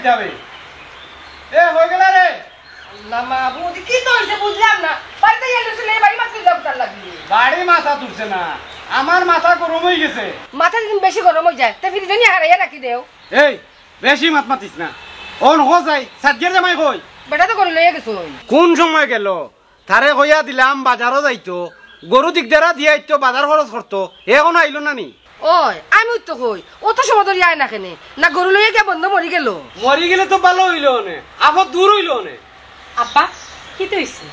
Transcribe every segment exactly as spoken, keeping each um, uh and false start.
যাবে। এ, হয়ে গেল রে। আল্লাহ মাবুদ, কিতা অইছে বুঝলাম না। বাড়িত আইয়া লুচি লইয়া বাড়ি মাথা তুলতে লাগি। বাড়ি মাথা তুলছে না, আমার মাথা গরম অই গেছে। মাথা যদি বেশি গরম অই যায়, তে ফিরিজ নিয়া হারাইয়া রাখি দেও। এই, বেশি মাত মাতিস না। অন হো যাই, সাজ্জার জামাই কই? বেটা তো গরু লইয়া গেছে। কোন সময় গেল? তারে কইয়া দিলাম বাজারো যাইতো, গরু দিগদারা দিয়া আইতো, বাজার খরচ করতো, হে অখনো আইলো না নি? ওই, আমিউ তো কই, অত সময় ধরি আয় না কেনে? না গরু লইয়া গিয়া বন্ধ মরি গেল? মরি গেলে তো ভালা অইলো অনে, আপদ দূর অইলো অনে। আব্বা, কিতা অইছে?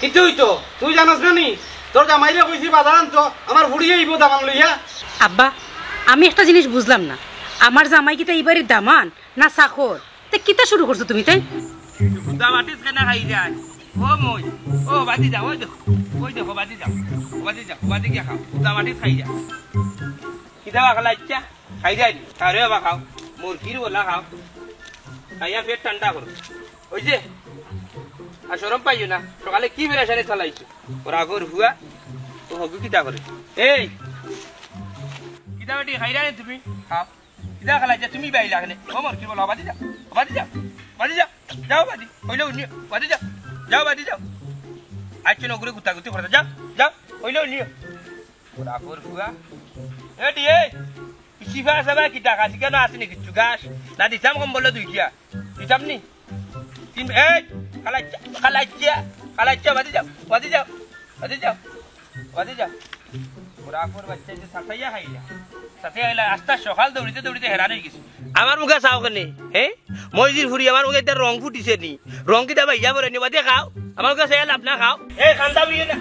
কিতা অইতো? তুই জানস না নি? তোর জামাইরে কইছি বাজার আনতো, আমার ফুড়ি আইবো দামান লইয়া। আব্বা, আমি একটা জিনিস বুঝলাম না, আমার জামাই কিতা ই বাড়ির দামান না চাকর? তে কিতা শুরু করছো তুমি তাই? দামাটিস কেনে খাই যায়? ও মই, ও বাদি যাও, ওই দেখো, ওই দেখো, বাদি যাও, বাদি যাও, বাদি গিয়া খাও, দামাটিস খাই যায়। কিতা বা খালা ইচ্ছা? খাই যায় নি? আরে বাবা খাও, মুরগির বলা খাও, খাইয়া পেট ঠান্ডা করো। ওই যে, আর শরম পাইও না, সকালে কি পেরেশানি চালাইছো? ওরা আগর হুয়া, ও হগু কিতা করে? এই, কিতা বেটি খাই যায় নি তুমি? খাও। ইদা খালা যে তুমি বাইলা কেনে? ও মোর কি বলো, বাদি যাও, বাদি যাও, বাদি যাও, যাও বাদি, কইলে উনি, বাদি যাও, যাও বাদি যাও। আচ্ছা, নগরে গুতাগুতি করে যাও, যাও, কইলে উনি। ওরা কর ফুয়া। এ ডি, এই, শিফা আছে বা কি টাকা শিখা না আছে নি কিচ্ছু গাছ? না দিতাম কম বললো দুই কিয়া। দিতাম নি? তিন, এই, খালাইচ্ছা, খালাইচ্ছা, খালাইচ্ছা, বাদি যাও, বাদি যাও, বাদি যাও। বাদে যা। ওরা আকর বাচ্চা যে সাতাইয়া খাইলা। সাতাইয়া খাইলা, আস্তা সকাল দৌড়িতে দৌড়িতে হেরান অই গেছি। আমার মুখে চাও কেনে, হে? মইজির ফুরি আমার মুখে একটা রং ফুটিছে নি। রং কিতা বাইয়া পড়ে নি, বাদে খাও। আমার মুখে চাইয়া লাভ না, খাও। এই, কান্দা বুলিও না।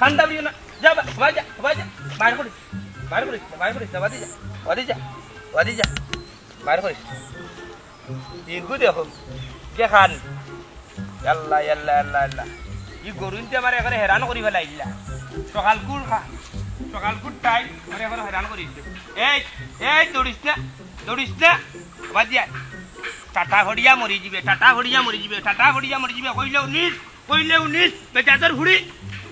কান্দা বুলিও না। যা, বা-, বাবা যা, বাবা যা। বার করিস। বার করিস, বার করিস, বাদে যা। বাদে যা। বাদে যা। বার করিস। ইগু দেখো, যে খান। আল্লাহ, আল্লাহ, আল্লাহ, আল্লাহ। ই গরুইন্তে আমারে একবারে হেরান করি ফেলাইলা। সকালকুর খা-, সকালকুর টাইম আমারে একবারে হেরান করি দিছে। এই, এই, দৌড়িস না, দৌড়িস না। বাদ দিয়া। টাটা ফড়িয়া মরি যিবে, টাটা ফড়িয়া মরি যিবে, টাটা ফড়িয়া মরি যিবে। কইলে উনিশ, কইলে উনিশ, বেজাতর ফুড়ি,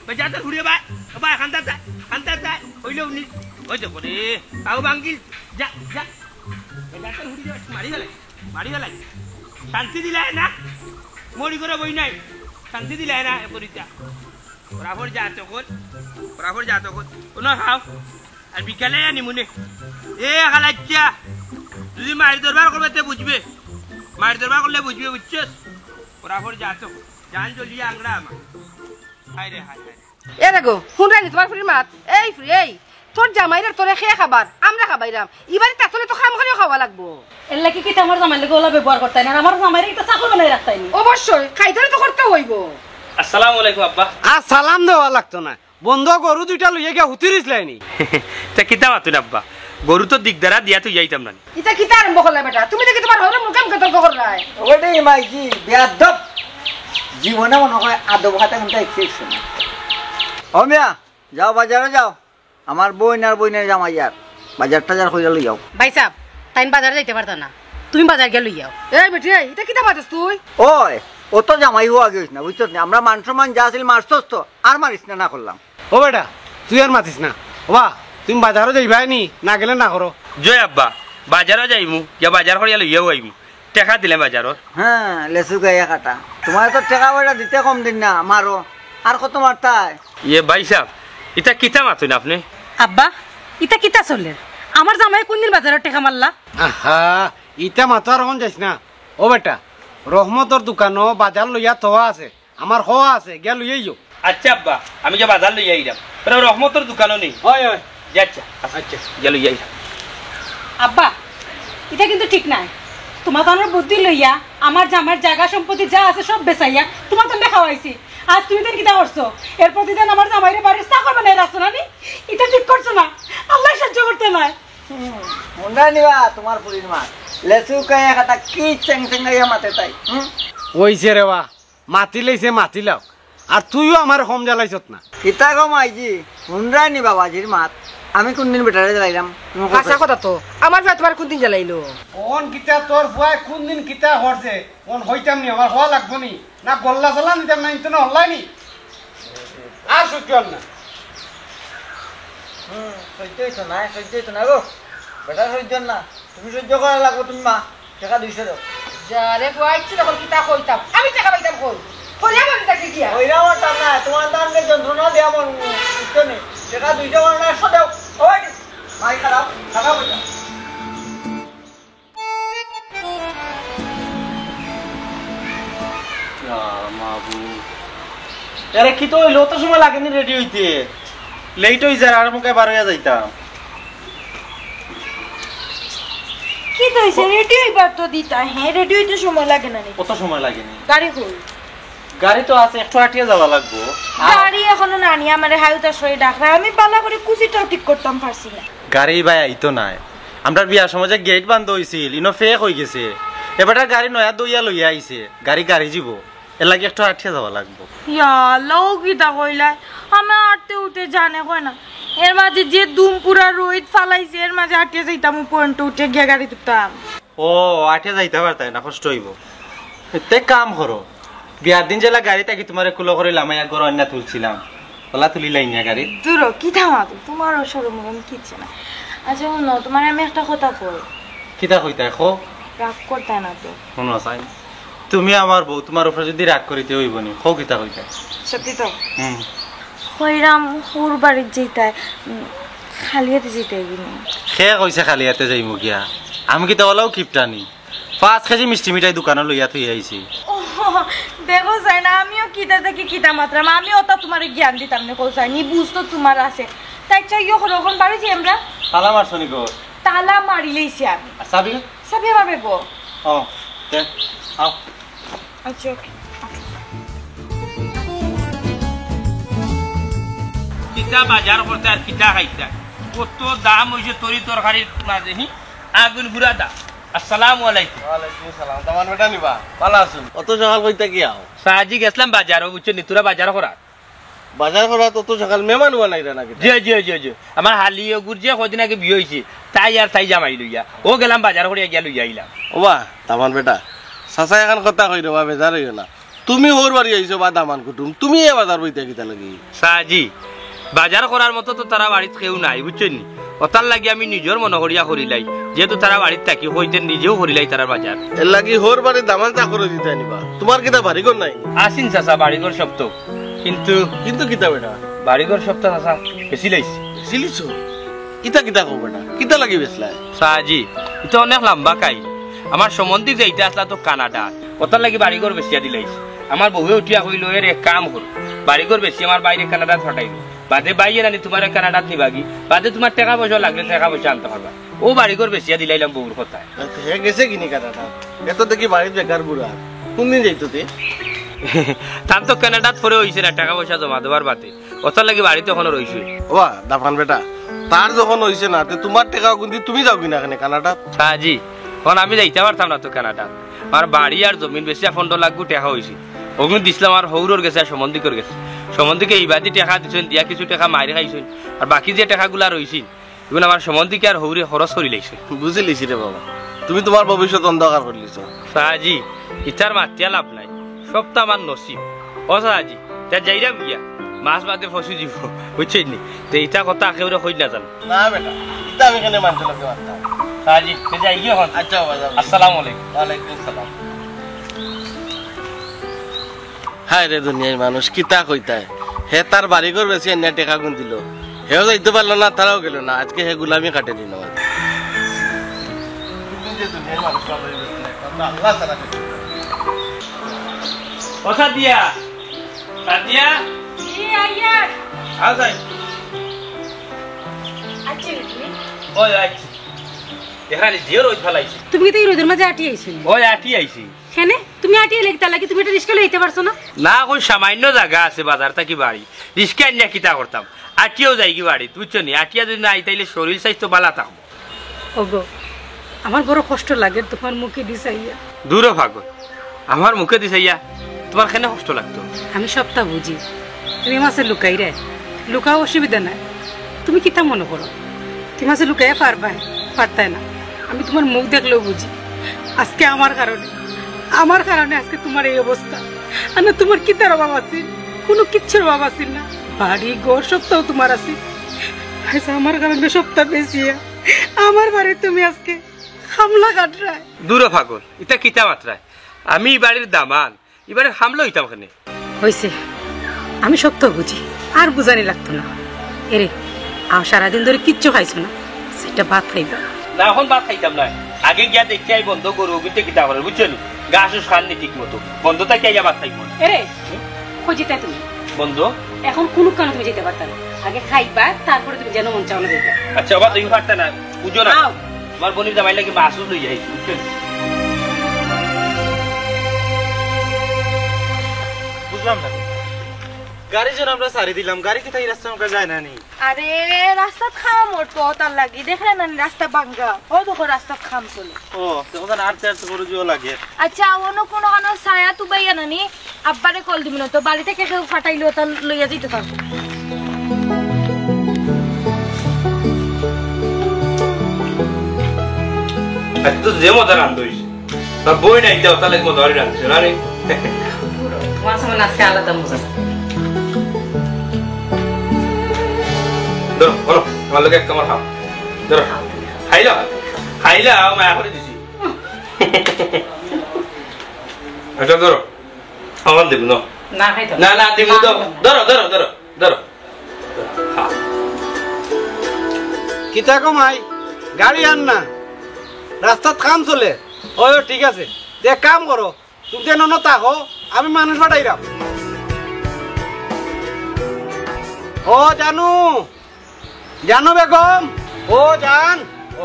বেজাতর ফুড়ি বা, বা, খান্তা তা, খান্তা তা, কইলে উনিশ। ওই দেখো রে, তাও ভাঙ্গিল, যা, যা। বেজাতর ফুড়ি যা, মারি ফেলাই। মারি ফেলাই। শান্তি দিলায় না। মরি করে বই নাই। শান্তি দিলায় না, এ করিতা। বরাবর যা তখন। বরাবর যা তখন। কোনো খাও। আর বিকালে আনিমুনে। এ খালাচ্চা। যদি মায়ের দরবার করবে, তে বুঝবে। মায়ের দরবার করলে বুঝবে, বুঝছস? বরাবর যা তখন। জান জ্বলিয়া আংরা আমার। হায় রে, হায়, হায় রে। এ রে গো, হুনরায়নি তুমার ফুরির মাত? এই ফুরি, এই, তোর জামাইরে তোরে কে খাবার, আমরা খাবাইরাম। ইবারে তাতলে তো কাম করিও খাওয়া লাগবো। এর লাগি কিতা আমার জামাইর লগে ওলা ব্যবহার করতায় না, আর আমার জামাইরে একটা চাকর বানাই রাখতায় নি। অবশ্যই, খাইতে অইলে তো করতে অইবো। আসসালামু আলাইকুম আব্বা। আর সালাম দেওয়া লাগতো না, বন্ধ গরু দুইটা লইয়া গিয়া হুতি রইছলায়নি। তে কিতা মাতুন আব্বা, গরু তো দিগদারা দিয়া থইয়া আইতাম না। ইতা কিতা আরম্ভ করলায় বেটা? তুমি দেখি তুমার হউরে মুখে মুখে তর্ক কররায়। ওটাই মাইজি, বেয়াদব। জীবনে মনে হয় আদব কথা কোনটা শিখছি না। ও মিয়া, যাও বাজারে যাও। আমার বইন আর বইনের জামাই আর বাজার টাজার কইরা লই যাও। ভাইসাব, তাইন বাজারে যাইতা পারতা না। তুমি বাজার গিয়া লই যাও। এই বেটি, এই, ইতা কিতা মাতস তুই? ওই, অত জামাই হওয়া গেছ না, বুঝছস না? আমরা মান সম্মান যা আছিল মারছস তো, আর মারিস না, না করলাম। ও বেটা, তুই আর মাতিস না। ওবা, তুমি বাজারো যাইবায় নি, না গেলে না করো। জয় আব্বা, বাজারো যাইমু, গিয়া বাজার করিয়া লইয়াও আইমু। টেকা দিলে বাজারর। হ্যাঁ, লেচু গাইয়া কাটা। তুমারে তো টেকা পয়সা দিতে কম দিন না, মারো। আর কত মারতায়? ইয়ে ভাইসাব, ইতা কিতা মাতইন আপনে? আব্বা, ইতা কিতা চলের? আমার জামাইয়ে কুনদিন বাজারর টেকা মারলা? আহা, ইতা মাতো আর অখন যাইস না। ও বেটা, রহমতর দোকানো বাজার লইয়া থোয়া আছে। আমার হওয়া আছে, গিয়া লই আইও। আচ্ছা আব্বা, আমি গিয়া বাজার লই আইরাম। ওরা রহমতর দোকানো নি? হয়, হয়। জি আচ্ছা, আচ্ছা, আচ্ছা। গিয়া লই আইরাম। আব্বা, ইটা কিন্তু ঠিক নায়। তুমার জানোর বুদ্ধি লইয়া আমার জামাইর জাগা সম্পত্তি যা আছে সব বেচাইয়া তুমার তানরে খাওয়াইছি। আজ তুমি তাইন কিতা করছো? এর প্রতিদান আমার জামাইরে বাড়ির চাকর বানাই রাখছো না নি? ইটা ঠিক করছো না। আল্লায় সহ্য করতা নায়। হুম, মনে নিবা তুমার ফুরির মাত। লেচু কায়া কাটা কি চেং চেং গাইয়া মাতে তাই। হুম? অইছে রে বা। মাতিলাইছে, মাতিলাউক। আর তুইও আমারে কম জ্বালাইছত না। কিতা গো মাইজি, হুনরায়নি বাবাজির মাত? আমি কুনদিন বেটারে জ্বালাইলাম? তুমি কও। হাছা কথা তো, আমার ফুয়ায় তুমারে কুনদিন জ্বালাইলো? অখন কিতা তোর ফুয়ায় কুনদিন কিতা করছে, অখন কইতাম নি, আমার কওয়া লাগবো নি? না গল্লা চালান দিতাম না, ইনতো না অনলাইনি। আর সহ্য অর না। হুম, সহ্য অইতো না, সহ্য অইতো না গো। বেটা সহ্য অর না। তুমি সহ্য করা লাগবো, তুমি মা। টেকা দুইশো দেও। যারে বুয়াইছি তখন কিতা কইতাম? আমি টেকা পাইতাম কই? কইয়া বলি তাকে গিয়া। কইরা পারতাম না, তোমার দামকে যন্ত্রণা দিয়া মন বুঝছো নি? টেকা দুইশো মানে একশো দেও। ওই, ভাই খারাপ, খারাপ হইতাম। ইয়া মাবুদ। আরে কিতা অইলো? অত সময় লাগেনি রেডি হইতে? লেট হই যায়, আর মুখে বার হইয়া যাইতাম। কিতা অইছে? রেডি হইবার তো দিতা, হ্যাঁ, রেডি হইতে সময় লাগে না নি? অত সময় লাগেনি। গাড়ি কই? গাড়ি তো আছে, একটু আটিয়া যাওয়া লাগবো। আর গাড়ি এখনো না নিয়া আমারে হায়ুতা সরে ডাকরা, আমি বালা করে কুচিটাও ঠিক করতাম পারছি না। গাড়ি ভাই আইতো নায়, আমরার বিয়ার সময় যে গেট বন্ধ হইছিল, ইনো ফেক হই গেছে। এবার গাড়ি নয়া দইয়া লইয়া আইছে, গাড়ি গাড়ি যিবো, এর লাগি একটু আটিয়া যাওয়া লাগবো। ইয়া আল্লাহ, ও কিতা কইলায়? আমি আটতে উঠতে জানে কয় না, এর মাঝে যে দুম পুরা রোদ ফালাইছে, এর মাঝে আটিয়া যাইতাম, পয়েন্ট উঠে গিয়া গাড়ি তুলতাম। ও, আটিয়া যাইতা পারতায় না, কষ্ট হইবো। তে কাম করো, বিয়ার দিন যেলা গাড়ি থাকি তোমারে কুলো করে লামাইয়া ঘর আনিয়া তুলছিলাম, ওলা তুলিলাই না গাড়ি। দূরো, কিতা মাতো, তোমারও শরম মরম কিচ্ছু না। আচ্ছা হুনো, তোমারে আমি একটা কথা কই। কিতা কইতায়, কও। রাগ করতায় না তো? হুনো চাই, তুমি আমার বউ, তোমার উপরে যদি রাগ করিতে হইব নি, কও কিতা কইতায়। সত্যি তো? হুম। কইরাম হুর বাড়িত যাইতায়, উম, খালি আতে যাইতায় কিনি? কে কইছে খালি আতে যাইমু গিয়া? আমি কিতা ওলাও কিপটানি? পাঁচ কেজি মিষ্টি মিঠাই দোকানো লইয়া থই আইছি। ও, দেখো চাই না, আমিও কিতা থাকি কিতা মাতরাম, আমি ওটা তোমারে জ্ঞান দিতাম না, কও চাই নি, বুঝ তো তোমার আছে। তাই চাইও করো, এখন বাড়ি যাই আমরা। তালা মারছো নি গো? তালা মারি লইছি আমি। আর চাবি? চাবি আমার বেগো। ও, তে, আও। আচ্ছা, ওকে। কিতা বাজার করতে আর কিতা খাইতা? কত দাম হইছে তরি তরকারির মাঝে, হি? আগুন পুরা দাম। আসসালামু আলাইকুম। ওয়ালাইকুম আসসালাম। দামান বেটা নিবা? ভালা আছইন? অত সকাল কইতা কি আও? চাচি গেছলাম বাজারো, বুঝছো নি? তোরা বাজার করা? বাজার করা তো, তো সকাল মেহমান হওয়া নাই রে নাকি? জি, জি, জি, জি। আমার হালি ওগুর যে কদিন আগে বিয়া হইছে, তাই আর তাই জামাই লইয়া। ও গেলাম বাজার করিয়া গিয়া লইয়া আইলাম। ওবা, দামান বেটা, চাচা এখন কথা কই রে বা, বেজার হইও না। তুমি হউর বাড়ি আইছো বা দামান কুটুম, তুমি এ বাজার বইতে কিতা লাগি? চাচি, বাজার করার মতো তো তারা বাড়িত কেউ নাই, বুঝছো নি? ওটার লাগি আমি নিজর মনো করিয়া করিলাই, যেহেতু তারা বাড়িত থাকি, কইতে নিজেও করিলাই তারার বাজার। এর লাগি হউর বাড়ির দামান চাকরো দিতায় নিবা? তোমার কিতা বাড়িঘর নাই? আছিন চাচা, বাড়িঘর সব তো, কিন্তু কিন্তু কিতা বেটা? বাড়িঘর সব তো চাচা বেচিলাইছি। বেচিলিছো? ইতা কিতা কও বেটা? কিতা লাগি বেচলায়? চাচি, ইতা অনেক লম্বা কাহিনী। আমার সম্বন্ধী যাইতা আছলা তো কানাডা, ওটার লাগি বাড়িঘর বেচিয়া দিলাইছি। আমার বউয়ে উঠিয়া কইলো, "এর এক কাম কর, বাড়িঘর বেচি আমার বাইরে কানাডাত ফাটাই দে। বাদে বাইয়ে নানি তোমারে কানাডাত নিবাগি, বাদে তোমার টেকা পয়সা লাগলে টেকা পয়সা আনতে পারবা।" ও বাড়িঘর বেচিয়া দিলাইলাম বউর কথায়। আচ্ছা, হে গেছে কিনি কানাডা? এত দেখি বাড়িত বেকার বুড়া। কোন দিন যাইতো তে? তার তো কানাডাত পরে হইছে না, টেকা পয়সা জমা দেওয়ার বাদে। ওটার লাগি বাড়িত এখনো রইছে। ওবা, দাফান বেটা, তার যখন হইছে না, তে তোমার টেকা অগুন দি তুমি যাওগি না কেনে কানাডাত? চাচি, এখন আমি যাইতা পারতাম না তো কানাডাত। আমার বাড়ি আর জমিন বেচিয়া পনেরো লাখ গু টেকা হইছে। অগুন দিছলাম আমার হউরর গেছে আর সম্বন্ধীকর গেছে। সম্বন্ধীকে ইবাদি টেকা দিছইন, দিয়া কিছু টেকা মাইর খাইছইন। আর বাকি যে টেকাগুলা রইছে, ইগুন আমার সম্বন্ধীকে আর হউরে খরচ করিলাইছে। বুঝিলিছি রে বাবা, তুমি তোমার ভবিষ্যৎ অন্ধকার করিলিছো। চাচি, ইতার মাতিয়া লাভ নাই, সবতা আমার নসিব। ও চাচি, তে যাইরাম গিয়া, মাছ বাদে ফসি দিব, বুঝছইন নি? তে ইতা কথা কেউরে কইত না জানো। না বেটা, ইতা আমি কেনে মানতে লাগতে পারতাম। চাচি, তে যাই গিয়া হন। আচ্ছা বাবা, যাও। আসসালামু আলাইকুম। ওয়ালাইকুম আসসালাম। হায় রে দুনিয়ার মানুষ, কিতা কইতায়? হে তার বাড়িঘর বেচি আনিয়া টেকাগুন দিল, হেও যাইতে পারলো না, তারাও গেল না। আজকে হে গুলামি কাটে দিন আমার। ও সাদিয়া, সাদিয়া। জি, আইয়ার। আও যাই। আচ্ছা, তুমি? ওই, আচ্ছা। দেখা নি, জিও রোদ ফালাইছে। তুমি কিতা এই রোদের মাঝে আটি আইছো? ওই, আটি আইছি। কেনে? তুমি আটিয়া লাগি, তার লাগি তুমি একটা রিক্সা লইতে পারছো না? না, কই সামান্য জাগা আছে বাজার থাকি বাড়ি, রিক্সা আনিয়া কিতা করতাম? আটিয়াও যাইগি বাড়িত, বুঝছো নি? আটিয়া যদি না আই, তাইলে শরীর স্বাস্থ্য বালা থাকবো। ওগো, আমার বড় কষ্ট লাগে তোমার মুখে দি চাইয়া। দূর হ পাগল, আমার মুখে দি চাইয়া তোমার কেনে কষ্ট লাগতো? আমি সবটা বুঝি, তুমি মাঝে লুকাইরায়, লুকাও অসুবিধা নাই। তুমি কিতা মনো করো? তুমি মাঝে লুকাইয়া পারবায়? পারতায় না। আমি তোমার মুখ দেখলেও বুঝি। আজকে আমার কারণে, আমার কারণে আজকে তোমার এই অবস্থা। আর না তোমার কিতার অভাব আছিল? কোনো কিচ্ছুর অভাব আছিল না। বাড়ি ঘর সবটাও তোমার আছিল। আচ্ছা, আমার কারণে সবটা বেচিয়া আমার বাড়ি তুমি আজকে কামলা কাটরায়। দূর হ পাগল, ইতা কিতা মাতরায়? আমি ই বাড়ির দামান, ই বাড়ির কামলা অইতাম কেনে? অইছে, আমি সব তো বুঝি, আর বুঝানি লাগতো না। এরে, আও, সারাদিন ধরি কিচ্ছু খাইছো না, একটা ভাত খাইবা। না, অখন ভাত খাইতাম না, আগে গিয়া দেখি আই বন্দ গরু অগুইন্তে কিতা করে, বুঝছো নি? ঘাস উস খার নি ঠিক মতো, বন্দ থাকি আইয়া ভাত খাইমু। এরে, কই যাইতায় তুমি? বন্দ। অখন কুনু কানো তুমি যাইতায় পারতায় না, আগে খাইবা, তারপরে তুমি যেন মন চাও না যাইবা। আচ্ছা, বাবা, তুমি পারতায় না, বুঝো না। আও। তুমার বইনর জামাইর লাগি মাছ উছ লইয়া আইছি, বুঝছো নি? বুঝলাম না। গাড়ি যেন আমরা ছাড়ি দিলাম, গাড়ি কিতা ই রাস্তার মুখে যায় না নি? আরে, রাস্তাত কাম অর তো, তার লাগি। দেখরায় না নি রাস্তা ভাঙ্গা? অউ দেখো, রাস্তাত কাম চলে। ও, তে অখান আটতে আটতে করে যাওয়া লাগে। আচ্ছা, অন্য কুনু কানো ছায়া তুবাইয়া না নি? আব্বারে কল দিমু না তো, বাড়ি থাকি কেউ পাঠাইলে অতা লইয়া যাইতো পারবো। আজ তো যে মজা রান্ধইছ, তোর বইন আইতা, অতার লাগি মজা করি রান্ধছে না রে? তুমার সামনে আজকে আলাদা মজা। ধরো, বলো, আমার লগে এক কামড় খাও। ধরো, খাইলা, খাইলা, মায়া করি দিছি। আচ্ছা, ধরো। অখন দিমু, নাও। না, খাইতাম না। না, না, দিমু, না, ধরো, খাইতাম না। ধরো, ধরো, ধরো, ধরো। খা। কিতা গো মাই, গাড়ি আন না, রাস্তাত কাম চলে। অয়, অয়, ঠিক আছে, তে এক কাম করো, তুমি যেন অনো থাকো, আমি মানুষ পাঠাইরাম। ও জানু, জানু বেগম, ও জান, ও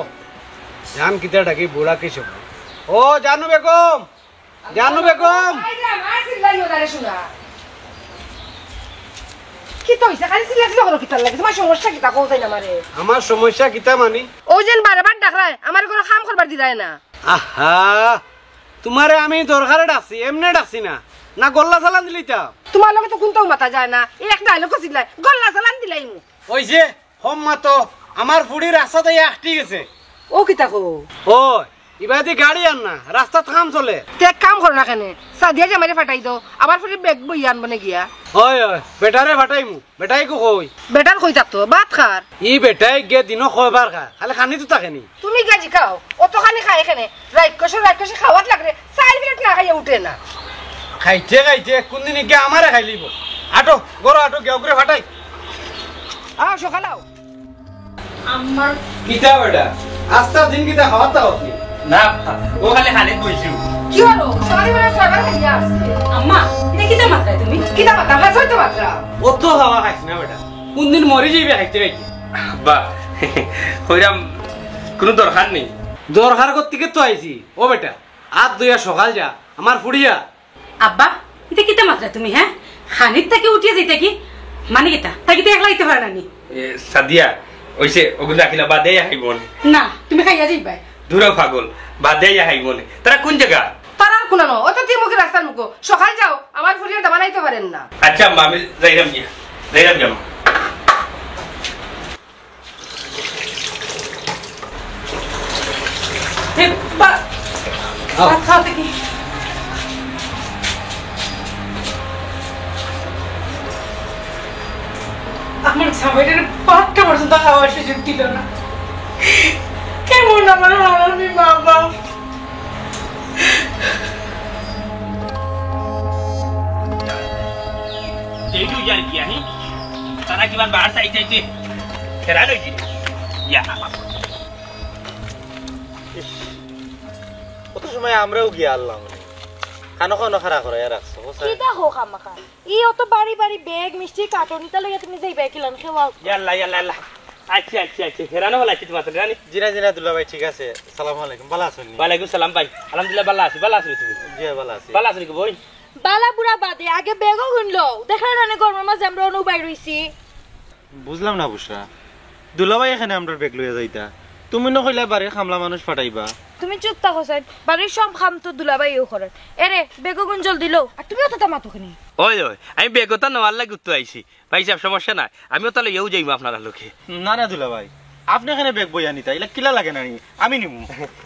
জান কিতা ডাকি, বুড়া কি সব। ও জানু বেগম, জানু বেগম। আইলাম, আর চিল্লাইও না রে সোনা। কিতা অইছে? খালি চিল্লা চিল্লা করো কিতার লাগি? তুমার সমস্যা কিতা? কও চাইন আমারে। আমার সমস্যা কিতা মানি? অউ যেন বারবার ডাকরায়, আমার ঘরো কাম করবার দিরায় না। আহা, তুমারে আমি দরকারে ডাকছি, এমনে ডাকছি না। না গল্লা চালান দিলিতাম? তুমার লগে তো কুন্তাউ মাতা যায় না। এই এক ডায়লগও চিল্লায়, গল্লা চালান দিলাইমু। অইছে, কম মাতো, আমার ফুড়ি রাস্তাত আইয়া আটকি গেছে। ও কিতা কও? ও, ইবাদি গাড়ি আন না, রাস্তাত কাম চলে। তে এক কাম করো না কেনে, সাদিয়া জামাইরে পাঠাই দেও, আমার ফুড়ির ব্যাগ বইয়া আনবো নে গিয়া। অয়, অয়, বেটারে পাঠাইমু, বেটায় কই? বেটার কই থাকতো, ভাত খার। ই বেটায় গিয়া দিনো কয়বার খায়, খালি খানি তো থাকে নি। তুমি গিয়া জিকাও, অত খানি খায় কেনে? রাইত কষে, রাইত কষে খাওয়াত লাগলে, চাইর প্লেট না খাইয়া উঠে না। খাইতে খাইতে কুনদিন গিয়া আমারে খাইলিবো। আটো, ঘরো আটো, গিয়া অগুরে পাঠাই। আও, সকাল আও। আম্মা। কিতা বেটা? আস্তা দিন কিতা খাওয়াত থাকস নি? না, অউ খালি খানিত বইছি। কি অইলো? সকালে বেলা ছয়বার খাইয়া আসছে। আম্মা, ইতা কিতা মাতরায় তুমি? কিতা মাতরাম? হাছাউ তো মাতরাম। অত খাওয়া খাইস না বেটা। কুনদিন মরি যাইবে খাইতে খাইতে। আব্বা, কইরাম কুনু দরকার নি। দরকার কত্থেকে তো আইছি। ও বেটা, আত ধইয়া সকাল যা, আমার ফুড়িয়া। আব্বা, ইতা কিতা মাতরায় তুমি, হে? খানিত থাকি উঠিয়া যাইতা কি? মানি কিতা? তাই কিতা একলা আইতে পারে না নি? এ, সাদিয়া, অইছে, অগুন রাখিলা, বাদে আইবো নে। না, তুমি খাইয়া যাইবায়। দূর হ পাগল, বাদে আইবো নে। তারা কুন জাগা? তারা আর কুনানো, অউ তো তিন মুখী রাস্তার মুখো। সকাল যাও, আমার ফুড়িয়ে দামান আইতে পারের না। আচ্ছা আম্মা, আমি যাইরাম গিয়া, যাইরাম গিয়া আম্মা। এ, বা-, আও। ভাত খাওয়াতে কি? আমার জামাইটারে ভাতটা পর্যন্ত খাওয়ার সুযোগ দিল না। কেমন আমার হারামি মা বাপ। যেটু যার কি আহি, তারা কিমান বার চাই চাইতে ফেরা লইছিল। ইয়া। ইস, অত সময় আমরাও গিয়া আরলাম। খানো খানো খাড়া করাইয়া রাখছো, ও স্যার। কিতা কও খামাখা? ই অত বাড়ি বাড়ি ব্যাগ, মিষ্টির কার্টন, ইতা লইয়া তুমি যাইবায় কিলান খেওয়াও? ইয়াল্লা, ইয়াল্লা, ইয়াল্লা। আচ্ছা, আচ্ছা, আচ্ছা। হেরানো ভালা আছি তোমার সাথে, রানী? জি না, জি না, দুলাভাই, ঠিক আছে। সালামু আলাইকুম, ভালা আছইন নি? ওয়ালাইকুম সালাম ভাই। আলহামদুলিল্লাহ, ভালা আছি। ভালা আছো তুমি? জি, ভালা আছি। ভালা আছো নাকি বইন? বালা বুড়া বাদে, আগে ব্যাগও গুনলো। দেখলে না, গরমের মাঝে আমরা অনো বাইর অইছি। বুঝলাম না বুশরা, দুলাভাই এখানে আমরার ব্যাগ লইয়া যাইতা, তুমি না কইলা বাড়ির কামলা মানুষ পাঠাইবা। তুমি চুপ থাকো সাইন, বাড়ির সব কাম তো দুলাভাইও করের। এরে, ব্যাগও গুন জলদি লও, আর তুমি অতটা মাতো কেনে? ওই, ওই, আমি ব্যাগটা নেওয়ার লাগি তো আইছি। ভাই সাহেব, সমস্যা নাই, আমি অতা লইয়াউ যাইমু আপনারার লগে। না, না দুলাভাই, আপনে কেনে ব্যাগ বইয়া নিতা? ইলা কিলা লাগে না নি? আমি নিমু।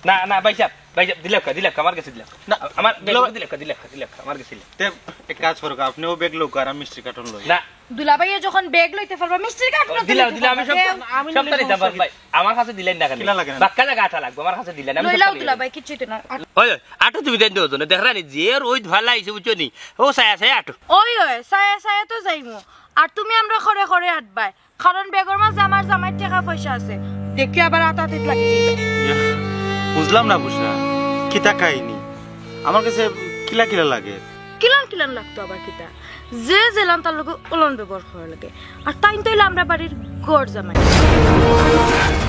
না, না, ভাইসাব, ভাইসাব, দিলাউক্কা, দিলাউক্কা, আমার গেছে দিলাউক্কা। না, আমার ব্যাগ দিলাউক্কা। দিলাউক্কা, দিলাউক্কা, দিলাউক্কা, আমার গেছে দিলাউক্কা। তে এক কাজ করউক্কা, আপনেও ব্যাগ লউক্কা আর আমি মিষ্টির কার্টন লই। না। দুলাভাইয়ে যখন ব্যাগ লইতে পারবা, মিষ্টির কার্টন দিলাও, দিলাও, আমি সব, আমি সবটা নিতাম পারমু ভাই। আমার কাছে দিলাইন না কেনে? কিলা লাগে না? বাক্কা জাগা আটা লাগবো, আমার কাছে দিলাইন, আমি লইলাও সবটা দুলাভাই, কিচ্ছু অইতো না। ওই, ওই, আটো তুমি দেন দুইজনে, দেখরায় নি, যে রইদ ভালা আইছে, বুঝছো নি? ও, ছায়া, ছায়া আটো। ওই, ওই, ছায়া, ছায়া তো যাইমু। আর তুমি আমরার খরে খরে আটবায়। কারণ ব্যাগর মাঝে আমার জামাইর টেকা পয়সা আছে। দেখি আবার আতাআতিত লাগি যাইবা। ইয়া, বুঝলাম না বুশরা, কিতা কাহিনী? আমার গেছে কিলা কিলা লাগে? কিলান কিলান লাগতো আবার কিতা? যে যেলান তার লগে ওলান ব্যবহার করা লাগে। আর তাইন তো অইলা আমরার বাড়ির ঘর জামাই।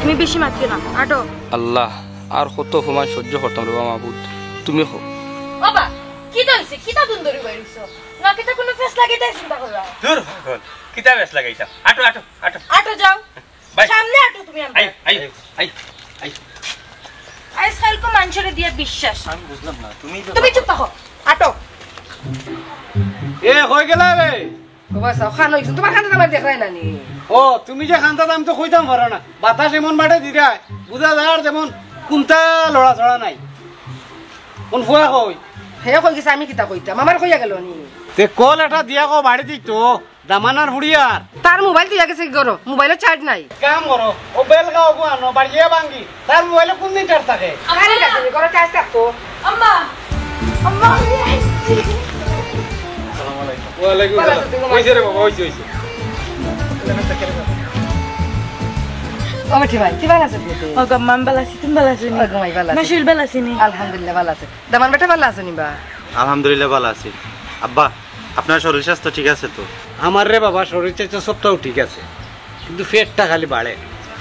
তুমি বেশি মাতিও না, আটো। আল্লাহ, আর কত অপমান সহ্য করতাম রে বা মাবুদ, তুমি কও। বাবা, কিতা অইছে? কিতা দুন্দুরি বাইর অইছো? না কিতা কুনু ফেস লাগাইতায় চিন্তা কররায়? দূর পাগল, কিতা ফেস লাগাইতাম? আটো, আটো, আটো। আটো যাও। ভাই। সামনে আটো তুমি আমরার। I, I, I, I. আইজকাইলকু মানষরে দিয়া বিশ্বাস। আমি বুঝলাম না, তুমি তো তুমি চুপ থাকো। আটো। এ, কই গেলায় বে? ও বাবা, চাও, খান অইছে। তুমার কান্দাত আমারে দেখরায় না নি? ও, তুমি যে কান্দাত, আমি তো কইতাম পারো না। বাতাস এমন বাটে দিরায়, বুঝা যার যেমন কুন্তা লড়াচড়া নাই। কুন ফুয়া কই? হে কই গেছে, আমি কিতা কইতাম? আমারে কইয়া গেলো নি? তে কল এটা দিয়া কও, বাড়ি দিতো। দামানর ফুড়িয়ার। তার মোবাইল থইয়া গেছে কি করো? মোবাইলো চার্জ নাই। কাম করো, ও বেলগা ওগু আনো, বাড়িয়ে ভাঙ্গি। তার মোবাইলো কুনদিন চার্জ থাকে? আরে গেছে নি, ঘরো চার্জ থাকতো। আম্মা, আম্মা, আমি আইছি। আসসালামু আলাইকুম। ওয়ালাইকুম ভালা আছো সালাম। তুমি? অইছে রে বাবা, অইছে, অইছে। ও মিঠি ভাই, কি ভালা আছো তুই? ও গো, আম্মা, আমি ভালা আছি, তুমি ভালা আছো নি? ও গো, মাই ভালা আছি। মা, শরীর ভালা আছে নি? আলহামদুলিল্লাহ, ভালা আছে। দামান বেটা ভালা আছো নি বা? আলহামদুলিল্লাহ, ভালা আছি। আব্বা, আপনার শরীর স্বাস্থ্য ঠিক আছে তো? আমার রে বাবা, শরীর স্বাস্থ্য সবটাউ ঠিক আছে, কিন্তু পেটটা খালি বাড়ে,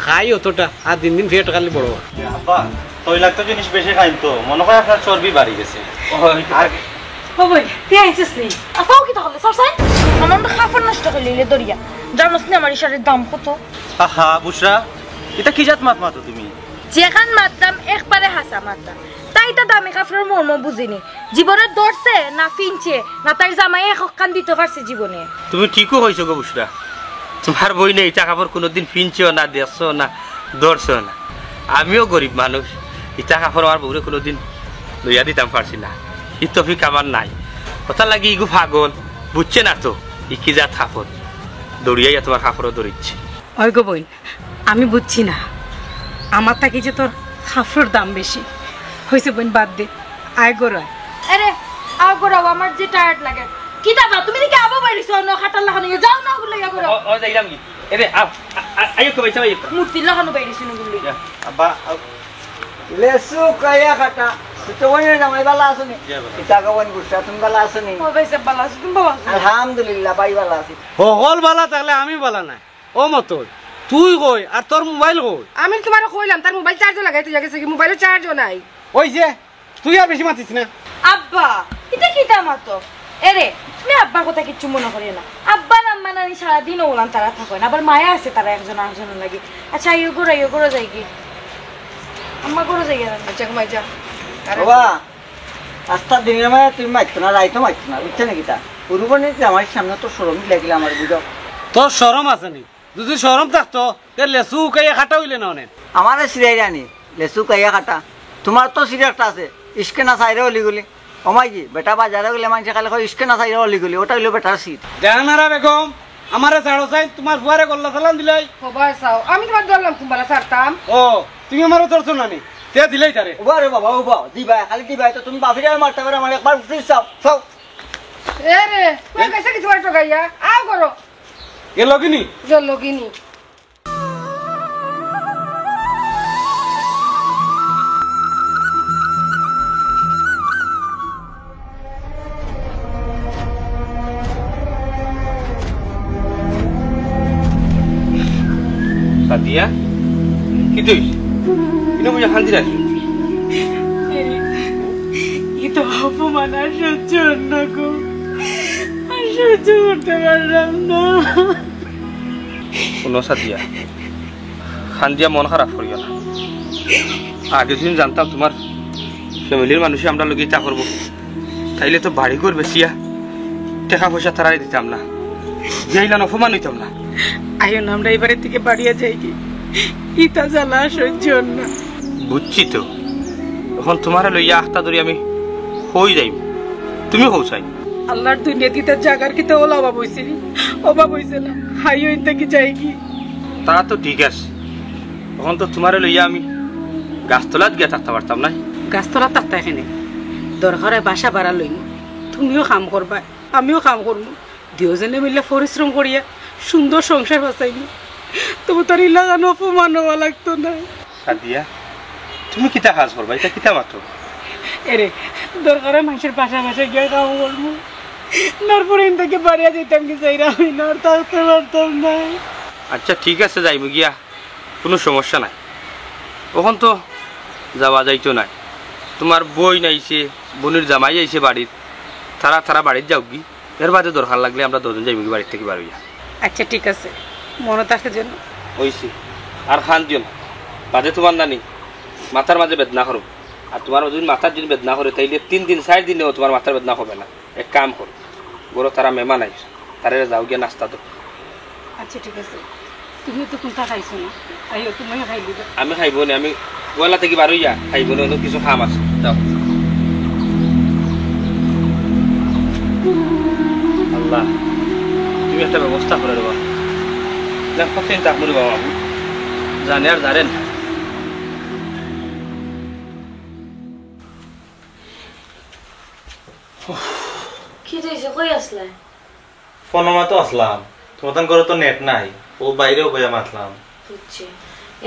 খাই অতটা, আর দিন দিন পেট খালি বড় অয়। আব্বা, তৈলাক্ত জিনিস বেশি খাইন তো, মনো কয় আপনার চর্বি বাড়ি গেছে। আর ও বই, তুই আইছিস নি? আফাও কিতা করলে, সর সাই? আমার তো কাপড় নষ্ট করিলে দরিয়া। জানোস নি আমার ই শাড়ির দাম কত? আহা, বুশরা, ইতা কি জাত মাত মাতো তুমি? যেখান মাততাম, একবারে হাছা মাততাম। তাই তো দামি কাপড়র মর্ম বুঝে নি। জীবনে ধরছে না ফিনছে, না তাইর জামাইয়ে একখান দিতো পারছে জীবনে। তুমি ঠিকউ কইছো গো বুশরা, তুমার বইনে ইতা কাপড় কুনুদিন ফিনছেও না, দেখছেও না, ধরছেও না। আমিও গরিব মানুষ, ইতা কাপড় আমার বউরে কুনুদিন লইয়া দিতাম পারছি না, ই তৌফিক আমার নাই। অতার লাগি ইগু পাগল, বুঝছে না তো ই কি জাত কাপড়, দৌড়িয়া তুমার কাপড়ও ধরিচ্ছে। ওই গো বইন, আমি বুঝছি না, আমার থাকি যে তোর কাপড়র দাম বেশি। অইছে বইন, বাদ দে, আয় ঘরো আয়। আরে, আও ঘরো আও, আমার যে টায়ার্ড লাগে। কিতা বা, তুমি দেখি আবো বাইরিছো, অনো খাটার লাখান অইয়া যাও না, ওগুলো ইয়া করো। ও, ও, যাইলাম কি? এ রে, আও, আ-, আ-, আইও কো, ভাই সাহেব, আইও কো। মূর্তির লাখান বাইরিছো না, ওগুলো। ইয়া। আব্বা, আও। লেসু কাইয়া খাটা, ছোট বইনর জামাই ভালা আছো নি? জি, ভালা আছি। কিতা গো বইন বুশরা, তুমি ভালা আছো নি? ও ভাই সাহেব, ভালা আছি, তুমি ভালা আছো? আলহামদুলিল্লাহ, ভাই ভালা আছি। হকল ভালা থাকলে আমি ভালা নায়। ও মতই, তুই কই আর তোর মোবাইল কই? আমি তুমারে কইলাম, তার মোবাইল চার্জো লাগাই থইয়া গেছে গি, মোবাইলো চার্জও নাই। ওই যে, তুই আর বেশি মাতিস না। আব্বা, ইতা কিতা মাতো? এরে, তুমি আব্বার কথা কিচ্ছু মনো করিও না। আব্বা আর আম্মা নানি সারাদিন ওলান তারা থাকইন, আবার মায়া আছে তারা একজন আরেকজনর লাগি। আচ্ছা, আইও ঘরো, আইও ঘরো যাইগি। আম্মা ঘরো যাইগি। আচ্ছা, ঘুমাই যা। বাবা, আস্তা দিনর মাঝে তুমি মাতিও না, রাইতো মাতিও না, বুঝছো নি কিতা? উরুবনে যে আমার সামনে তো শরম লাগিলে আমার বুঝাও। তোর শরম আছে নি? যদি শরম থাকতো, তে লেসু উকাইয়া খাটা অইলে না অনে। আমারে সিরাইরায় নি, লেসু উকাইয়া খাটা। তুমার তো সিরা একটা আছে, ইশকে না সাইরে অলি গলি। ও মাইজি, বেটা বাজারো গেলে মানষে খালি কয়, "ইশকে না সাইরে অলি গলি", ওটা অইলো বেটার সির। জাহানারা বেগম, আমারে ছাড়ো চাইন, তুমার ফুয়ারে গল্লা সালাম দিলাই। ও ভাই চাও, আমি তুমার ধরলাম কুম্বালা ছাড়তাম। ও, তুমি আমারে ধরছো না নি? তে দিলাই তারে। ও বা রে বাবা, ও বা, দিবায়, খালি দিবায় তো তুমি বাফিরে মারতা পারো, আমার একবার ফ্রি চাও, চাও। এ রে, কই গেছে কি তুমার ঠগাইয়া? আও করো। এ লগিনি? যে লগিনি। সাদিয়া, কিতা অইছে? ইনো বুঝা কান্দিরায়? ই তো অপমান আর সহ্য অর না গো, আর সহ্য করতে পারলাম না। হুনো সাদিয়া, কান্দিয়া মন খারাপ করিও না। আগে যদি জানতাম তুমার ফ্যামিলির মানষে আমরার লগে ইতা করবো, তাইলে তো বাড়ি ঘর বেচিয়া টেকা পয়সা তারারে দিতাম না, দিয়া ইলান অপমান অইতাম না। আইও না, আমরা ই বাড়ি থাকি বাড়িয়া যাইগি। ইতা জ্বালা সহ্য অর না। বুঝছি তো, অখন তুমারে লইয়া আখতা ধরি আমি কই যাইমু, তুমি কও চাই। আল্লার দুনিয়াত ইতা জাগার কিতা অলা অভাব অইছে নি? অভাব অইছে না, হাইও ইন থাকি যাইগি। তা তো ঠিক আছে, অখন তো তুমারে লইয়া আমি গাছতলাত গিয়া থাকতা পারতাম নায়। গাছতলাত থাকতায় কেনে? দরকার অয় বাসা ভাড়া লইমু, তুমিও কাম করবায়, আমিও কাম করমু, দুইওজনে মিল্লা পরিশ্রম করিয়া সুন্দর সংসার বাঁচাইমু। তবু তার ইলাখান অপমান অওয়া লাগতো নায়। সাদিয়া, তুমি কিতা কাজ করবায়, ইতা কিতা মাতো? এরে, দরকার অয় মানষর বাসায় বাসায় গিয়া কাম করমু, তারপরে ইন থাকি বাড়িয়া যাইতাম কি চাইরা, আমি না আর থাকতে পারতাম নায়। আচ্ছা ঠিক আছে, যাইমু গিয়া, কুনু সমস্যা নাই। অখন তো যাওয়া যাইতো নায়, তুমার বইন আইছে, বইনর জামাই আইছে বাড়িত, তারা তারা বাড়িত যাউকগি, এর বাদে দরকার লাগলে আমরা দুইওজন যাইমুগি বাড়ির থাকি বার অইয়া। আচ্ছা ঠিক আছে, মনো থাকে যেন। অইছে, আর কান্দিও না, বাদে তুমার নানি মাথার মাঝে বেদনা করবো, আর তুমার যদি মাথার যদি বেদনা করে তাইলে তিন দিন চাইর দিনেও তুমার মাথার বেদনা কমে না। এক কাম করো, ঘরো তারা মেহমান আইছে, তারারে যাও গিয়া নাস্তা দেও। আচ্ছা ঠিক আছে, তুমি তো কুন্তা খাইছো না, আইও তুমিও খাই লিবা। আমি খাইবো নি, আমি পয়লা থাকি বার অইয়া খাইবো নি, অনেক কিছু কাম আছে। যাও। আল্লাহ, তুমি একটা ব্যবস্থা করে দেবা। দেখ, কতদিন থাকবো রে বাবা, আমি জানে আর জানে না। কিতা অইছে, কই আছলায়? ফোনো মাতো আছলাম, তুমার তান ঘরো তো নেট নাই, অউ বাইরে বইয়া মাতলাম। বুঝছি।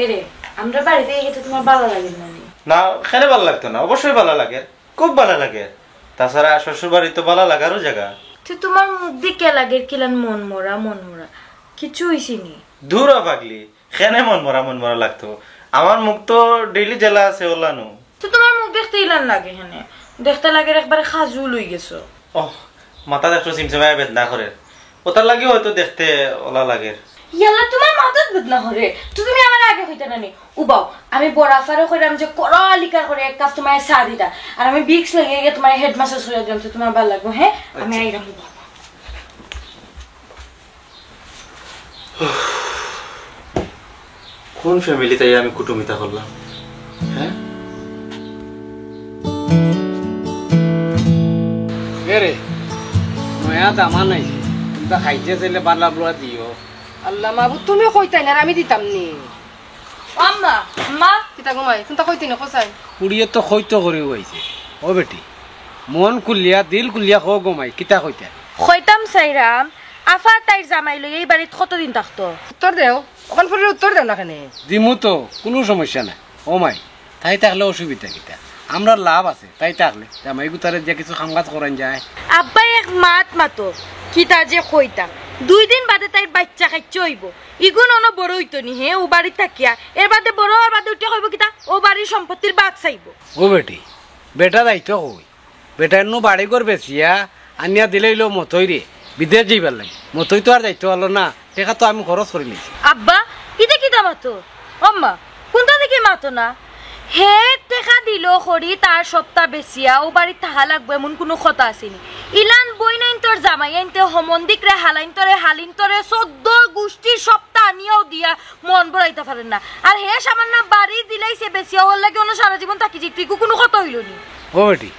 এরে, আমরার বাড়িত আইয়া তো তুমার ভালা লাগের না নি? না, কেনে ভালা লাগতো না, অবশ্যই ভালা লাগের, খুব ভালা লাগের। তাছাড়া শ্বশুর বাড়ি তো ভালা লাগারও জাগা। তে তুমার মুখ দেখিয়া লাগের কিলান মন মরা, মন মরা। কিচ্ছু অইছে নি? দুর অ পাগলি, কেনে মন মরা মন মরা লাগতো? আমার মুখ তো ডেইলি যেলা আছে অলানউ। তে তুমার মুখ দেখতে ইলান লাগে কেনে? দেখতে লাগের একবারে খাজুল অইগেছো। ওহ, মাথা দেখছো চিমচিমাইয়া বেদনা করের, অতার লাগিও হয়তো দেখতে অলা লাগের। ইয়াল্লা, তুমার মাথাত বেদনা করে? তে তুমি আমারে আগে কইতা না নি? উবাও, আমি বড় আফারে কইরাম যে কড়া লিকার করি এক কাপ তুমারে চা দিতা, আর আমি ভিক্স লাগাইয়া গিয়া তুমারে হেড ম্যাসাজ করিয়া দিলাম, তে তুমার ভালা লাগবো, হ্যাঁ? আমি আচ্ছা। আইরাম, উবাও। কোন ফ্যামিলিত আইয়া আমি কুটুমিতা করলাম, হ্যাঁ? এরে, নয়া দামান আইছে, কুন্তা খাইতে চাইলে ভালা বুলা দিও। আল্লাহ মাবুদ, তুমি কইতায় না, আর আমি দিতাম নি। আম্মা, আম্মা। কিতা গো মাই, কুন্তা কইতে নি, কও চাই। কুড়িয়ে তো কইতো করিউ আইছে। ও বেটি, মন খুলিয়া, দিল খুলিয়া কও গো মাই, কিতা কইতায়? কইতাম চাইরাম, আফা তাইর জামাই লইয়া ই বাড়িত কতদিন থাকতো? উত্তর দেও, অখান ফুরির উত্তর দেও না কেনে? দিমু তো, কুনু সমস্যা নাই। ও মাই, তাই থাকলে অসুবিধা কিতা? আমরার লাভ আছে, তাই থাকলে। জামাই গুতারে দিয়া কিছু কাম কাজ করাইন যায়। আব্বায় এক মাত মাতো, কিতা যে কইতাম। দুই দিন বাদে তাইর বাইচ্চা কাইচ্চা অইবো। ইগুন অনো বড় অইতো নি, হে, অউ বাড়িত থাকিয়া। এর বাদে বড় অওয়ার বাদে উঠিয়া কইবো কিতা? অউ বাড়ির সম্পত্তির ভাগ চাইবো। ও বেটি, বেটা যাইতো কই? বেটায় নু বাড়ি ঘর বেচিয়া আনিয়া দিলাইলো মতইরে, বিদেশ যাইবার লাগি। মতই তো আর যাইতো পারলো না, টেকা তো আমি খরচ করিলিছি। আব্বা, ইতা কিতা মাতো? আম্মা, কুন্তা দেখি মাতো না? হে টেকা দিলো করি তার সবতা বেচিয়া অউ বাড়িত থাকা লাগবো এমন কুনু কথা আছে নি? ইলান বইনাইন্তর জামাইয়াইন্তে হমন্দিকরে, হালাইন্তরে, হালিন্তরে, চৌদ্দ গুষ্টির সবতা আনিয়াও দিয়া মন ভরাইতা পারের না। আর হে সামান্য বাড়ি দিলাইছে বেচিয়া, অউর লাগি অনো সারা জীবন থাকি যাইতো, ইগু কুনু কথা অইলো নি? ও বেটি,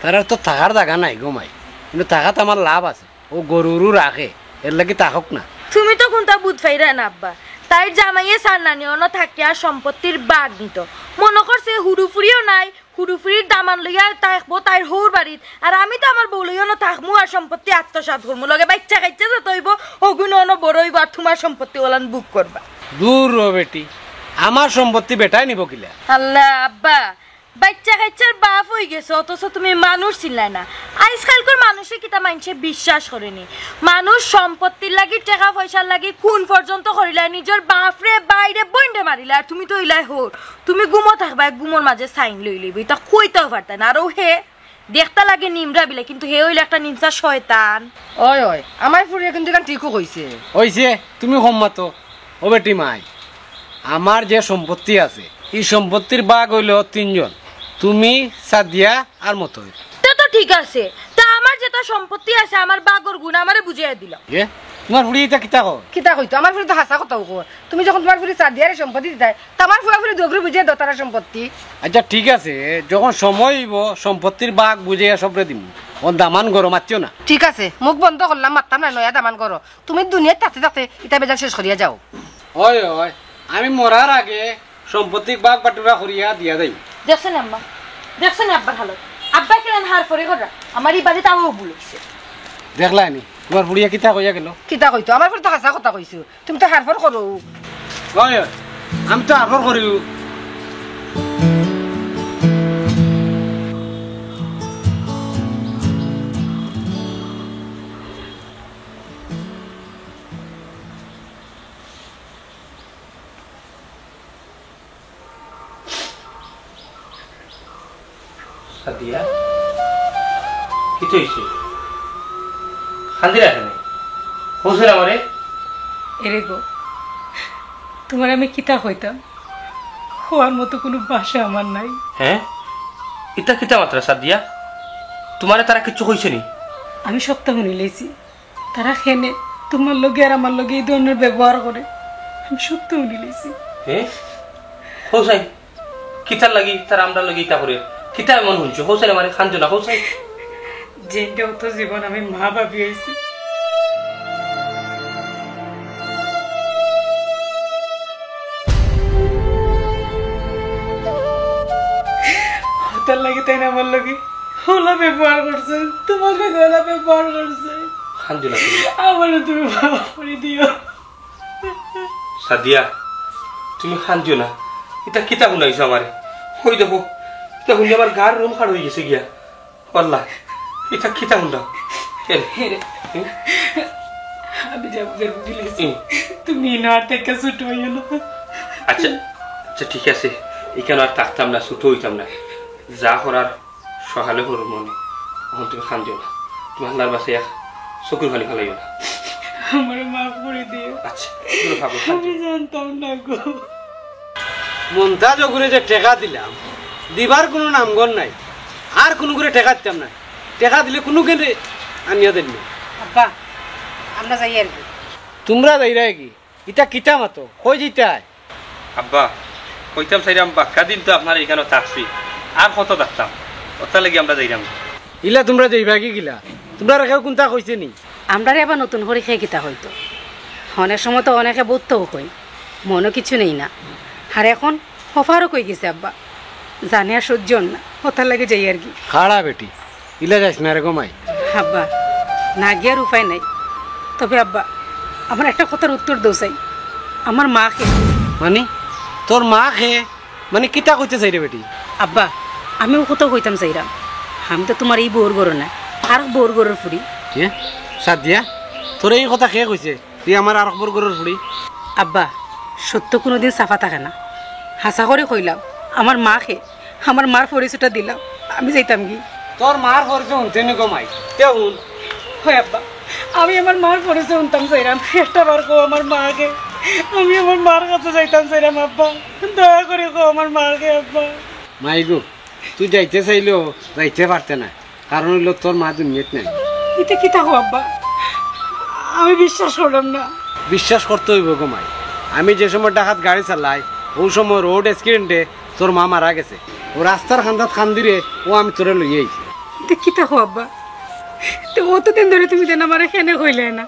তারার তো থাকার জাগা নাই গো মাই, কিন্তু থাকাত আমার লাভ আছে। অউ গরু উরু রাখে, এর লাগি থাকউক না। তুমি তো কুন্তা বুঝ পাইরায় না আব্বা, তাইর জামাইয়ে চার নানি অনো থাকিয়া সম্পত্তির ভাগ নিতো। মনো করছে হুরু ফুরিও নাই, হুরু ফুরির দামান লইয়া থাকবো তাইর হউর বাড়িত, আর আমি তো আমার বউ লইয়া অনো থাকমু আর সম্পত্তি আত্মসাৎ করমু, লগে বাইচ্চা কাইচ্চা যত অইবো, অগুন অনো বড় অইবো আর তুমার সম্পত্তি অলান ভোগ করবা। দুর ও বেটি, আমার সম্পত্তি বেটায় নিবো কিলা? আল্লাহ আব্বা, বাইচ্চা কাইচ্চার বাপ অইগেছো, অথচ তুমি মানুষ চিনলায় না। আইজকাইলকুর মানুষরে কিতা মাইনষে বিশ্বাস করে নি? মানুষ সম্পত্তির লাগি, টেকা পয়সার লাগি খুন পর্যন্ত করিলায়, নিজর বাপরে, ভাইরে, বইনরে মারিলায়, আর তুমি তো অইলায় হউর। তুমি ঘুমো থাকবায়, ঘুমর মাঝে সাইন লইলিবো, ইতা কইতাও পারতায় না। আর অউ হে দেখতা লাগে নিমরা বিলাই, কিন্তু হে অইলো একটা নিমসা শয়তান। অয়, অয়, আমার ফুরিয়ে কিন্তু ইখান ঠিকউ কইছে। অইছে, তুমি কম মাতো। ও বেটি মাই, আমার যে সম্পত্তি আছে, ই সম্পত্তির ভাগ অইলো তিনজন, তুমি, সাদিয়া আর মতই। তে তো ঠিক আছে, তে আমার যেতা সম্পত্তি আছে, আমার ভাগর গুণ আমারে বুঝাইয়া দিলাও। এ? তুমার ফুড়ি ইতা কিতা কয়? কিতা কইতো? আমার ফুড়ি তো হাছা কথাউ কয়। তুমি যখন তুমার ফুড়ি সাদিয়ারে সম্পত্তি দিতায়, তে আমার ফুয়া ফুড়ি দুগুরে বুঝিয়া দেও তারার সম্পত্তি। আচ্ছা, ঠিক আছে, যখন সময় অইবো সম্পত্তির ভাগ বুঝাইয়া সবরে দিমু। অখন দামান করো, মাতিও না। ঠিক আছে, মুখ বন্ধ করলাম, মাততাম না, নয়া দামান করো। তুমি দুনিয়াত থাকতে থাকতে ইতা বেজাল শেষ করিয়া যাও। অয়, অয়, আমি মরার আগে সম্পত্তির ভাগ বাটুরা করিয়া দিয়া যাইমু। দেখছইন আম্মা, দেখছইন আব্বার হালত। আব্বায় কিলান হারফরি কররা, আমার ই বাড়িত আরো ভুল অইছে। দেখলায়নি, তুমার ফুড়িয়ে কিতা কইয়া গেল? কিতা কইতো? আমার ফুড়ি তো হাছা কথা কইছো। তুমি তো হারফর করো। অয়, অয়, আমি তো হারফর করি। সাদিয়া, কিতা অইছে? কান্দিরায় কেনে? কওছাইন আমারে। এরে গো, তুমারে আমি কিতা কইতাম, কওয়ার মতো কুনু ভাষা আমার নাই। হে? ইতা কিতা মাতরায় সাদিয়া? তুমারে তারা কিচ্ছু কইছে নি? আমি সবতা হুনিলাইছি। তারা কেনে তুমার লগে আর আমার লগে ই ধরনর ব্যবহার করে, আমি সবতা হুনিলাইছি। হে? কওছাইন, কিতার লাগি তারা আমরার লগে ইতা করে? কিতা এমন হুনছো? কওছাইন আমারে, কান্দিও না, কওছাইন। যেইন অত জীবন আমি মা ভাবি আইছি। অতার লাগি তাইন আমার লগে অলা ব্যবহার করছইন, তুমার লগে অলা ব্যবহার করছইন। কান্দিও না তুমি। আমারে তুমি মাফ করি দিও। সাদিয়া, তুমি কান্দিও না। ইতা কিতা হুনাইছো আমারে? অই দেখো, ইতা হুনি আমার গার রুম খাড়া অইগেছে গিয়া। আল্লাহ, ইতা কিতা হুনলাম? এ, হে রে, হুম? আমি যা বুঝার বুঝিলাইছি। হুম। তুমি ইনো আর থাকি ছোট অইও না। আচ্ছা, আচ্ছা, ঠিক আছে, ইখানো আর থাকতাম না, ছোট অইতাম না। যা করার সকালে করমু নে। অখন তুমি কান্দিও না, তুমি আল্লার বাস্তে এক চকুর পানি ফালাইও না। আমারে মাফ করি দিও। আচ্ছা, তুমি ভাবো, কান্দিও না। আমি জানতাম না গো। মন্তাজ অগুরে যে টেকা দিলাম, দিবার কুনু নামগন্ধ নাই। আর কুনুগুরে টেকা দিতাম না। টেকা দিলে কুনুগুরে আনিয়া দেইন না। আব্বা, আমরা যাইয়ার গি। তুমরা যাইরায় গি? ইতা কিতা মাতো? কই যাইতায়? আব্বা, কইতাম চাইরাম, বাক্কা দিন তো আপনার ইখানো থাকছি, আর কত থাকতাম? অতার লাগি আমরা যাইরাম। ইলা তুমরা যাইবায় গি কিলা? তুমরারে কেউ কুন্তা কইছে নি? আমরারে আবার নতুন করি কে কিতা কইতো? অনেক সময় তো অনেকে বউততাউ কইন, মনো কিচ্ছু নেই না। আর অখন অফারও কই গেছে আব্বা, জানে আর সহ্য অর না, অতার লাগি যাইয়ার গি। খাড়া বেটি, ইলা যাইস না রে গো মাই। আব্বা, না গিয়ার উপায় নাই। তবে আব্বা, আমার একটা কথার উত্তর দেও চাই, আমার মা কে? মানে, তোর মা কে? মানে, কিতা কইতে চাইরে বেটি? আব্বা, আমি অউ কথা কইতাম চাইরাম, আমি তো তুমার ই বউর ঘরর নায়, আরক বউর ঘরর ফুড়ি। কে? সাদিয়া, তোরে ই কথা কে কইছে? তুই আমার আরক বউর ঘরর ফুড়ি। আব্বা, সত্য কুনুদিন চাপা থাকে না। হাছা করি কইলাম, আমার মা কে, আমার মার পরিচয়টা দিলাম, আমি যাইতাম গি। তোর মার পরিচয় হুনতে নি গো মাই, তে হুন। হয় আব্বা, আমি আমার মার পরিচয় হুনতাম চাইরাম, একটা বার কও আমার মা কে, আমি আমার মার কাছে যাইতাম চাইরাম আব্বা, দয়া করি কও আমার মা কে আব্বা। মাই গো, তুই যাইতে চাইলেও যাইতে পারতে না, কারণ অইলো তোর মা দুনিয়াত নাই। ইতা কিতা কও আব্বা? আমি বিশ্বাস করলাম না। বিশ্বাস করতে অইবো গো মাই। আমি যে সময় ঢাকাত গাড়ি চালাই, অউ সময় রোড অ্যাক্সিডেন্টে তোর মা মারা গেছে। অউ রাস্তার কান্দাত কান্দিরে, অউ আমি তোরে লইয়া আইছি। ইতা কিতা কও আব্বা? তে অতদিন ধরি তুমি যেন আমারে কেনে কইলায় না,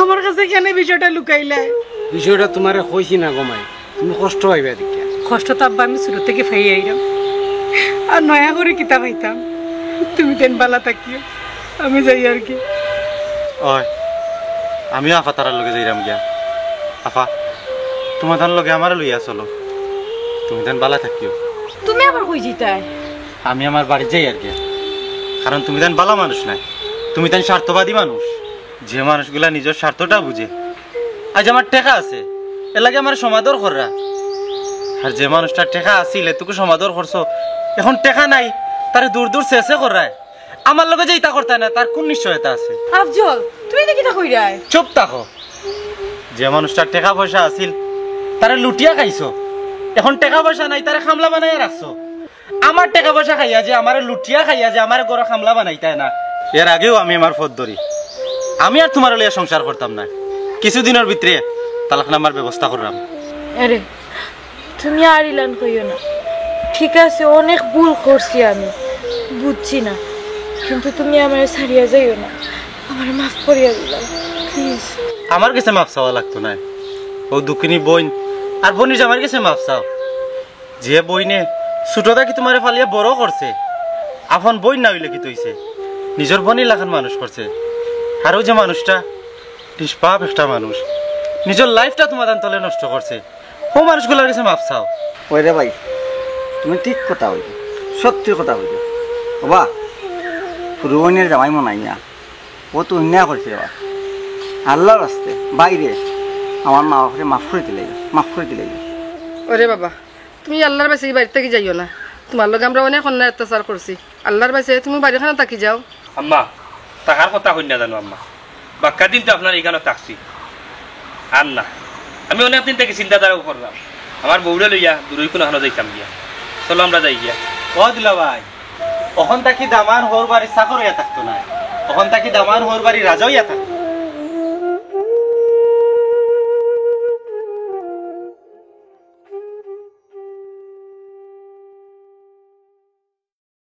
আমার কাছে কেনে বিষয়টা লুকাইলায়? বিষয়টা তুমারে কইছি না গো মাই, তুমি কষ্ট পাইবায় দেখিয়া। কষ্ট তো আব্বা আমি ছোট থাকি পাইয়া আইরাম, আর নয়া করি কিতা পাইতাম? তুমি যেন বালা থাকিও, আমি যাইয়ার গি। অয়, আমিও আফা তারার লগে যাইরাম গিয়া। আফা, তুমার তান লগে আমারে লইয়া চলো, তুমি যেন বালা থাকিও। তুমি আবার কই যাইতায়? আমি আমার বাড়িত যাইয়ার গিয়া, কারণ তুমি তাইন বালা মানুষ নায়, তুমি তাইন স্বার্থবাদী মানুষ। যে মানুষগুলা নিজর স্বার্থটা বুঝে, আইজ আমার টেকা আছে, এরলাগি আমারে সমাদর কররা। আর যে মানুষটার টেকা আছিল, এতকু সমাদর করছো, অখন টেকা নাই, তারে দূর দূর ছেছে কররায়। আমার লগে যে ইতা করতায় না, তার কুন নিশ্চয়তা আছে? আফজল, তুমি ইতা কিতা কইরায়? চুপ থাকো। যে মানুষটার টেকা পয়সা আছিল, তারে লুটিয়া খাইছো, অখন টেকা পয়সা নাই, তারে কামলা বানাইয়া রাখছো। আমার টেকা পয়সা খাইয়া যে, আমারে লুটিয়া খাইয়া যে, আমারে ঘরো কামলা বানাইতায় না। এর আগেও আমি আমার পথ ধরি। আমি আর তুমারে লইয়া সংসার করতাম না। কিছুদিনর ভিতরে তালাকনামার ব্যবস্থা কররাম। আরে, তুমি আর ইলান কইও না। ঠিক আছে, অনেক ভুল করছি আমি, বুঝছি না, কিন্তু তুমি আমারে ছাড়িয়া যাইও না, আমারে মাফ করিয়া দিলাও, প্লিজ। আমার গেছে মাফ চাওয়া লাগতো নায়। অউ দুঃখিনী বইন আর বইনর জামাইর গেছে মাফ চাও। যে বইনে ছোট থাকি তুমারে পালিয়া বড় করছে, আপন বইন না অইলে কিতা অইছে, নিজর বইনর লাখান মানুষ করছে। আর অউ যে মানুষটা নিষ্পাপ একটা মানুষ, নিজর লাইফটা তুমার দান তলে নষ্ট করছে, অউ মানুষগুলার গেছে মাফ চাও। ওই রে ভাই, তুমি ঠিক কথা কইছো, সত্যি কথা কইছো। বাবা, ফুরুবইনের জামাই মনাইয়া, অউ তো অন্যায় করছে বাবা। আল্লার ওয়াস্তে, ভাইরে, আমার মা বাপরে মাফ করি দিলাইও, মাফ করি দিলাইও। ওরে বাবা, তুমি আল্লার বাস্তে ই বাড়ি থাকি যাইও না। তুমার লগে আমরা অনেক অন্যায় অত্যাচার করছি। আল্লার বাস্তে তুমি বাড়িখানো থাকি যাও। আম্মা, থাকার কথা কইন না জানো আম্মা। বাক্কা দিন তো আপনার ইখানো থাকছি। আর না, আমি অনেক দিন থাকি চিন্তাধারা করলাম, আমার বউরে লইয়া দূরই কুনু খানো যাইতাম গিয়া। চলো আমরা যাই গিয়া। ও দুলাভাই, অখন থাকি দামান হউর বাড়ির চাকর অইয়া থাকতো নায়, অখন থাকি দামান হউর বাড়ির রাজা অইয়া থাকতো।